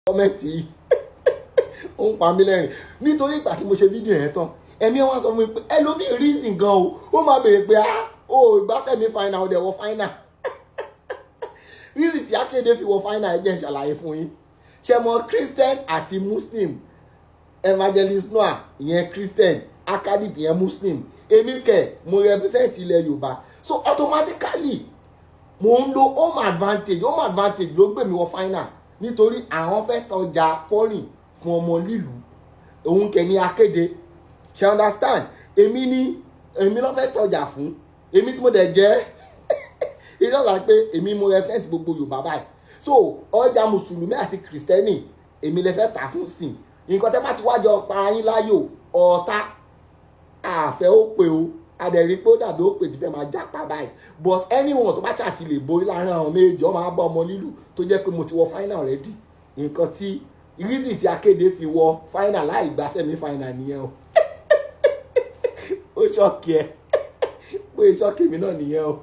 Comment yìí, ó ń pa mí lẹ́rìn nítorí ìgbà tí mo ṣe fídíò yẹn tán, ẹ̀mí wọn sọ fún mi pé ẹlòmíì reason gan o, ó máa béèrè pé, ah, o ìgbà semi final, ó dẹ̀ wọ final. Reason tí Akéde fi wọ final, ẹ jẹ́ n ṣàlàyé fún yín. Ṣe mọ Christian àti Muslim? Evangelist Noah, ìyẹn Christian. Akadip, ìyẹn Muslim. Èmi kẹ̀, mo represent ilẹ̀ Yorùbá, so automatically mo ń lo home advantage. Home advantage ló gbé mi wọ final, nítorí àwọn fẹ́ tọjà foreign fún ọmọ lílùú, òun kẹ̀ ní Akéde. Ṣe understand? Èmi ní èmi ló fẹ́ tọjà fún, èmi tí mo dẹ̀ jẹ́ ìjọba pé èmi mo represent gbogbo Yorùbá báyìí. So ọjà Mùsùlùmí àti Kìrìsìtẹ́nì, èmi lè fẹ́ tà fún sìn. Nǹkan tẹ́ bá ti wájọ para yín láyò, ọ̀tá àfẹ́ ó pè o, adẹ̀rí pé ó dàbí ó pè tí fẹ́ máa jápa báyìí. But anyone tó bá ṣàti lè borí láàrin àwọn méjì, wọ́n máa bá ọmọ lílù tó jẹ́ pé mo ti wọ final already. Nǹkan tí reason tí Akéde fi wọ final láì gba semi final nìyẹn o. Ó shock ẹ pé shock mi náà nìyẹn o.